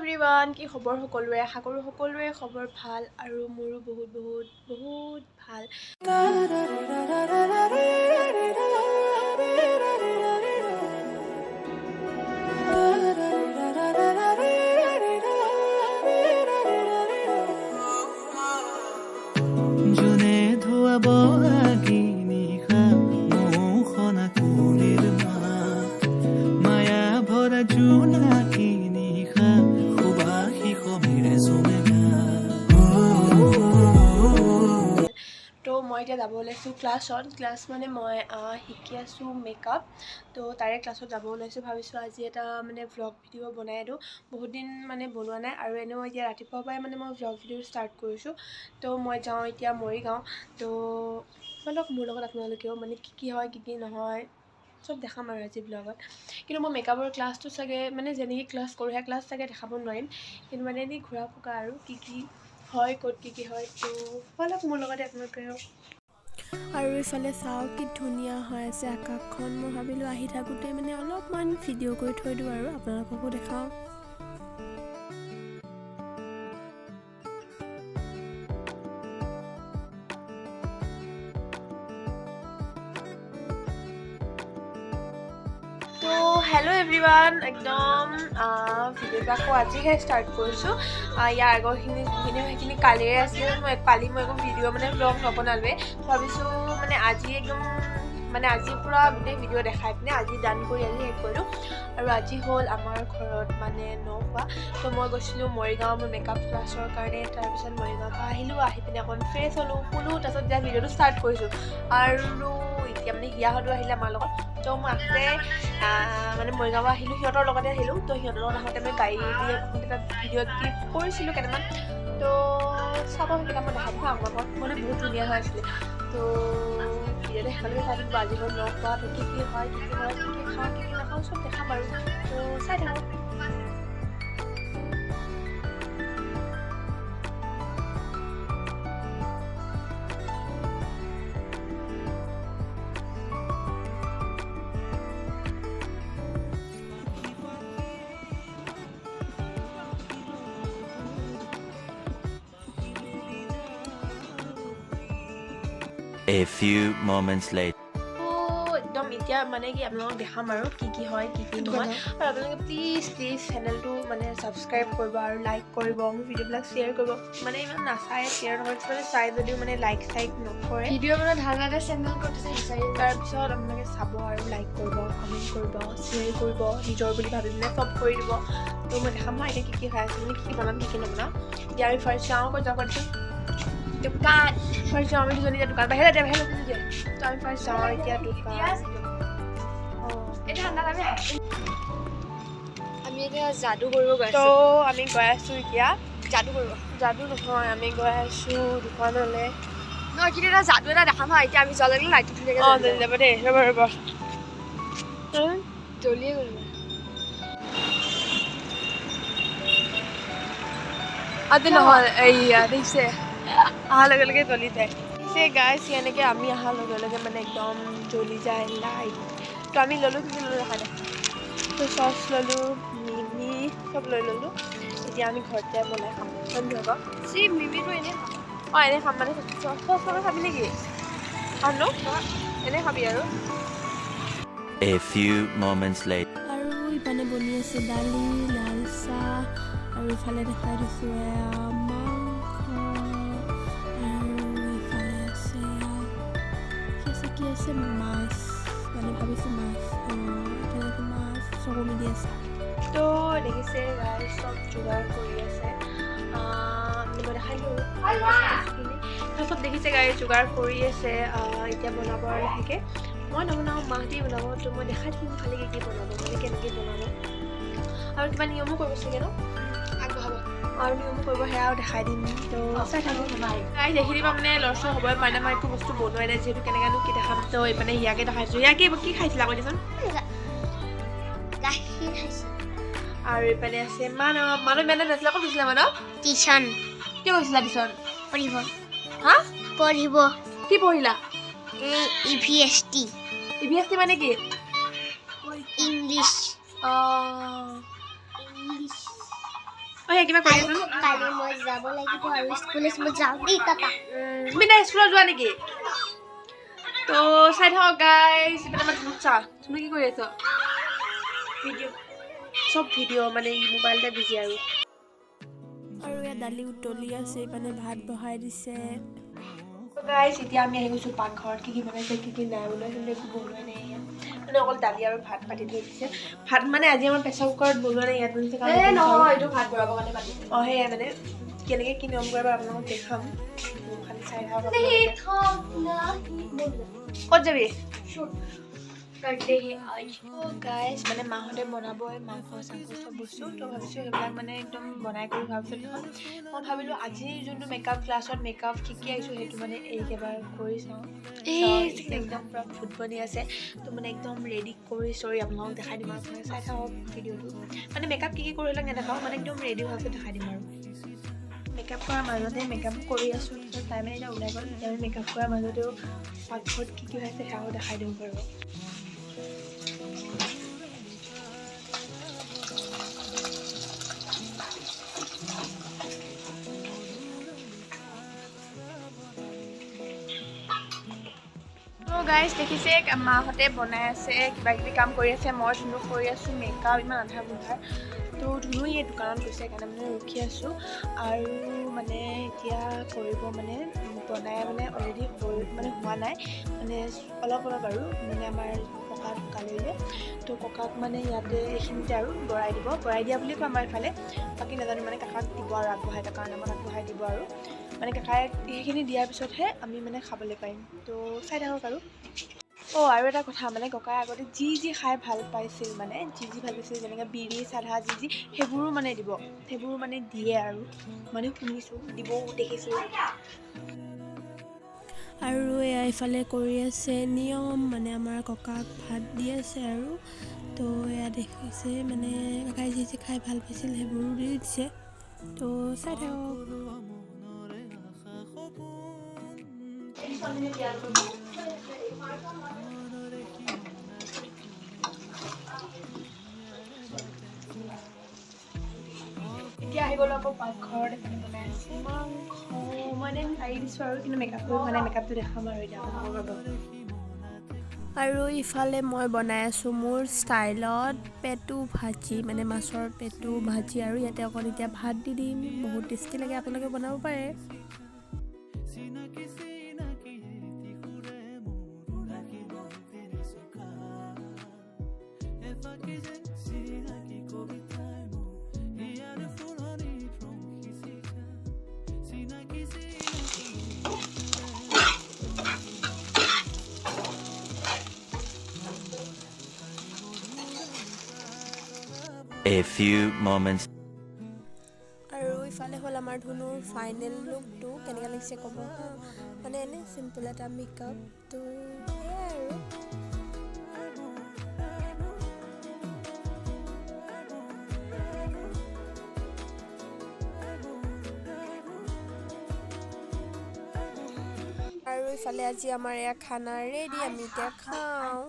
Everyone, কি খবৰ সকলোৰে? আশা কৰোঁ সকলোৰে খবৰ ভাল আৰু মোৰো বহুত বহুত বহুত ভাল। জোনে ধোৱা বহাগী নিশা, মৌসনা কুলিৰ মাত, মায়া ভৰা জোনাকী নিশা, সুবাসী সমীৰে চুমে। তো মই এতিয়া যাব ওলাইছোঁ ক্লাছত। ক্লাছ মানে মই শিকি আছোঁ মেকআপ, তো তাৰে ক্লাছত যাব ওলাইছোঁ। ভাবিছোঁ আজি এটা মানে ভ্লগ ভিডিঅ' বনাই দিওঁ, বহুত দিন মানে বনোৱা নাই। আৰু এনেও এতিয়া ৰাতিপুৱাৰ পৰাই মানে মই ভ্লগ ভিডিঅ' ষ্টাৰ্ট কৰিছোঁ। তো মই যাওঁ এতিয়া মৰিগাঁও। তো ব'লক মোৰ লগত আপোনালোকেও, মানে কি কি হয় কি কি নহয় চব দেখাম আৰু আজি ব্লগত। কিন্তু মই মেকআপৰ ক্লাছটো চাগে মানে যেনেকৈ ক্লাছ কৰোঁ সেয়া ক্লাছ চাগে দেখাব নোৱাৰিম, কিন্তু মানে এনেই ঘূৰা ফুকা আৰু কি কি হয়, ক'ত কি কি হয়, তো ব'লক মোৰ লগতে আপোনালোকেও। আৰু ইফালে চাওক কি ধুনীয়া হৈ আছে আকাশখন। মই ভাবিলোঁ আহি থাকোঁতে মানে অলপমান ভিডিঅ' কৰি থৈ দিওঁ আৰু আপোনালোককো দেখাওঁ। তো হেল্ল' এভৰিৱান, একদম ভিডিঅ'টো আকৌ আজিহে ষ্টাৰ্ট কৰিছোঁ। ইয়াৰ আগৰখিনি যোনখিনি সেইখিনি কালিৰে আছিলে। মই কালি মই একো ভিডিঅ' মানে ব্লগ নবনালোৱে। ভাবিছোঁ মানে আজি একদম মানে আজি পূৰা গোটেই ভিডিঅ' দেখাই পিনে আজি ডান কৰি আজি শেষ কৰিলোঁ। আৰু আজি হ'ল আমাৰ ঘৰত মানে ন-খোৱা। তো মই গৈছিলোঁ মৰিগাঁও মোৰ মেকআপ ক্লাছৰ কাৰণে। তাৰপিছত মৰিগাঁৱৰ পৰা আহিলোঁ, আহি পিনে অকণ ফ্ৰেছ হ'লোঁ, শুলোঁ, তাৰপিছত এতিয়া ভিডিঅ'টো ষ্টাৰ্ট কৰিছোঁ। আৰু এতিয়া মানে হিয়াহঁতো আহিলে আমাৰ লগত। তো মই আহোঁতে মানে মৰিগাঁৱৰ পৰা আহিলোঁ, সিহঁতৰ লগতে আহিলোঁ। তো সিহঁতৰ লগত আহোঁতে মই গাড়ী দি আহোঁতে তাত ভিডিঅ' ক্লিপ কৰিছিলোঁ কেইটামান। তো চাব সেইকেইটা মই দেখাই দিম আপোনালোকক, মানে বহুত ধুনীয়া হৈ আছিলে। তো ভিডিঅ'টো শেষলৈকে চাই থাকিব। আজি হ'ল ন-খোৱা, তো কি কি হয় কি কি নহয়, কি কি খাওঁ কি কি নাখাওঁ চব দেখাম আৰু, তো চাই থাকক। A few moments later. তো একদম এতিয়া মানে কি আপোনালোকক দেখাম আৰু কি কি হয় কি কি নহয়। আৰু আপোনালোকে প্লিজ প্লিজ চেনেলটো মানে ছাবস্ক্ৰাইব কৰিব আৰু লাইক কৰিব, মোৰ ভিডিঅ'বিলাক শ্বেয়াৰ কৰিব। মানে ইমান নাচায়, শ্বেয়াৰ নকৰে, কিছুমানে চাই যদিও মানে লাইক চাইক নকৰে। ভিডিঅ' মানে ধাৰণাতে চেনেল ক'ত আছে বিচাৰি। তাৰপিছত আপোনালোকে চাব আৰু লাইক কৰিব, কমেণ্ট কৰিব, শ্বেয়াৰ কৰিব, নিজৰ বুলি ভাবি পিনে চব কৰি দিব। তো মই দেখাম হা এতিয়া কি কি খাই আছোঁ, মানে কি কি বনাম কি কি নবনাম। এতিয়া আমি ফাৰ্ষ্ট যাওঁ, ক'ত যাওঁ ক'ত যাওঁ? দোকান। ফাৰ্ষ্ট যাওঁ আমি দুজনী এতিয়া দোকান, বাহিৰত এতিয়া বাহিৰত এতিয়া। তো আমি ফাৰ্ষ্ট যাওঁ এতিয়া দোকান। অঁ। এই ঠাণ্ডাত আমি আমি এতিয়া যাদু কৰিব গৈ তো আছো। আমি গৈ আছোঁ এতিয়া যাদু কৰিব। যাদু নহয়, আমি গৈ আছোঁ দোকানলৈ। নহয়, কিন্তু এটা যাদু এটা দেখাম হা। এতিয়া আমি যোৱাৰ লগে লগে লাইটটো ধুনীয়াকৈ অঁ, জ্বলি জ্বলি যাব। যাব দেই, ৰ'ব ৰ'ব। জ্বলিয়ে গ'ল। আজি নহয়, এইয়া দেখিছে অহাৰ লগে লগে জ্বলি যায়। পিছে গাইছ, এনেকৈ আমি অহাৰ লগে লগে মানে একদম জ্বলি যায় লাইট। তো আমি ল'লোঁ, কি কি ল'লোঁ দেখা নাই। তো চচ ল'লোঁ, মিমি চব লৈ ল'লোঁ। এতিয়া আমি ঘৰত যাই বনাই খাম, হয় নহয় আকৌ? চি মিমিটো এনেই খাম। অঁ, এনেই খাম মানে চচ চচ লগত খাবি নেকি? খাম ন, এনেই খাবি আৰু। A few moments later. আৰু ইফালে বনি আছে দালি, লাল চাহ, আৰু ইফালে দেখাই দিছোঁ এয়া মাংস, আৰু ইফালে আছে এয়া কি আছে কি আছে, মাছ, মানে ভাবিছোঁ মাছ, অঁ তেনেকৈ মাছ চকু মেলি আছে। তো দেখিছে গাইজ, চব যোগাৰ কৰি আছে। মই দেখাই দিলোঁ আৰু বস্তুখিনি। তো চব দেখিছে গাইজ, যোগাৰ কৰি আছে। এতিয়া বনাব আৰু লাহেকৈ। মই নবনাওঁ, মাহঁতে বনাব। তো মই দেখাই থাকিম খালি কি কি বনাব, মানে কেনেকৈ বনাব, আৰু কিবা নিয়মো কৰিব চাগে ন? আগবঢ়াব। আৰু নিয়মো কৰিব, সেয়াও দেখাই দিম। তো চাই থাকোঁ গাইজ। এইখিনি পৰা মানে লৰচৰ হ'বই পৰা নাই, মই একো বস্তু বনোৱাই নাই যিহেতু, কেনেকৈনো কি দেখাম। তো এইপিনে ইয়াকে দেখাইছোঁ। ইয়াকে কি খাইছিলা কৈ দিয়াচোন? গাখীৰ খাইছোঁ। আৰু এইপিনে আছে মানৱ। মানৱ ইমান নাছিলে, ক'ত গৈছিলে মানৱ? টিউচন। কিয় গৈছিলা টিউচন? পঢ়িব। হা? পঢ়িব। কি পঢ়িলা? EVST. EVST মানে কি? ইংলিছ। অঁ। ইংলিছ। অ সেই কিবা কৰি আছো। কালি মই যাব লাগিব আৰু স্কুল মই যাওঁ দেই, টাটা। তুমি নাই স্কুলত যোৱা নেকি? তো চাই থাকক গাইজ। ইফালে আমাৰ ধুনুক চা, তুমি কি কৰি আছ? ভিডিঅ' চব ভিডিঅ' মানে মোবাইলতে বিজি আৰু। আৰু ইয়াত দালি উতলি আছে, ইপিনে ভাত বহাই দিছে। গাইজ এতিয়া আমি আহি গৈছোঁ পাকঘৰত, কি কি বনাইছে কি কি নাই বনোৱা, কিন্তু একো বনোৱাই নাই ইয়াত, মানে অকল দালি আৰু ভাত পাতি থৈ দিছে। ভাত মানে আজি আমাৰ প্ৰেছাৰ কুকাৰত বনোৱা নাই, ইয়াত বনাইছে। কাৰণ নহয়, এইটো ভাত বনাবৰ কাৰণে পাতিছে। অঁ সেয়াই, মানে কেনেকৈ কি নিয়ম কৰে আপোনালোকক দেখাম, খালি চাই থাকক আপোনালোকে। ক'ত যাবি? গাইজ মানে মাহঁতে বনাবই মাংস চাংস চব বস্তু, তো ভাবিছোঁ সেইবিলাক মানে একদম বনাই কৰি হোৱাৰ পিছত মই ভাবিলোঁ আজি যোনটো মেকআপ ক্লাছত মেকআপ শিকি আহিছোঁ সেইটো মানে এইকেইবাৰ কৰি চাওঁ। একদম পূৰা ফুট বনি আছে, তো মানে একদম ৰেডি কৰি চৰি আপোনালোকক দেখাই দিম আৰু আপোনালোকে চাই থাকক ভিডিঅ'টো। মানে মেকআপ কি কি কৰিলে নেদেখাওঁ, মানে একদম ৰেডি হোৱাৰ পিছত দেখাই দিম আৰু। মেকআপ কৰাৰ মাজতে মেকআপ কৰি আছোঁ, তাৰপিছত টাইমে এতিয়া ওলাই গ'ল। এতিয়া আমি মেকআপ কৰাৰ মাজতেও পাকঘৰত কি কি হৈ আছে সেয়াও দেখাই দিব পাৰিব। গাইজ দেখিছে মাহঁতে বনাই আছে, কিবা কিবি কাম কৰি আছে, মই ধুনু কৰি আছোঁ মেকআপ, ইমান আধা গোন্ধাৰ। তো ধুনু এই দোকানত গৈছে, সেইকাৰণে মানে ৰখি আছোঁ আৰু। মানে এতিয়া কৰিব মানে বনাই মানে অলৰেডি হৈ মানে হোৱা নাই, মানে অলপ অলপ আৰু। মানে আমাৰ ককা ঢুকালে, তো ককাক মানে ইয়াতে এইখিনিতে আৰু বৰাই দিব, বৰাই দিয়া বুলি কয় আমাৰ এইফালে, বাকী নাজানো। মানে কাকাক দিব আৰু আগবঢ়াই, কাকাৰ নামত আগবঢ়াই দিব আৰু মানে কাকাই সেইখিনি দিয়াৰ পিছতহে আমি মানে খাবলৈ পাৰিম। তো চাই থাকক আৰু। অঁ আৰু এটা কথা, মানে ককাই আগতে যি যি খাই ভাল পাইছিল, মানে যি যি ভাল পাইছিল, যেনেকৈ বিৰি চাধা যি যি, সেইবোৰো মানে দিব, সেইবোৰো মানে দিয়ে আৰু, মানে শুনিছোঁ দিবও দেখিছোঁ। আৰু এয়া ইফালে কৰি আছে নিয়ম, মানে আমাৰ ককাক ভাত দি আছে আৰু। তো এয়া দেখিছে মানে ককাই যি যি খাই ভাল পাইছিল সেইবোৰো দি দিছে, তো চাই থাকক। এতিয়া আহি গ'লো আকৌ পাকঘৰত, এফালে বনাই আছে মাংস। মই এনে সাৰি দিছোঁ আৰু, কিন্তু মেকআপ কৰি হোৱা নাই, মেকআপটো দেখাম আৰু এতিয়া আপোনালোকৰ। আৰু ইফালে মই বনাই আছোঁ মোৰ ষ্টাইলত পেটু ভাজি, মানে মাছৰ পেটু ভাজি। আৰু ইয়াতে অকণ এতিয়া ভাত দি দিম, বহুত টেষ্টি লাগে, আপোনালোকে বনাব পাৰে। A few moments. আৰু ইফালে হ'ল আমাৰ ধুনুৰ ফাইনেল লুকটো, কেনেকুৱা লাগিছে ক'ব হা। মানে এনেই চিম্পল এটা মেকআপ, তো সেয়াই আৰু। আৰু ইফালে আজি আমাৰ এয়া খানা ৰেডি, আমি এতিয়া খাওঁ।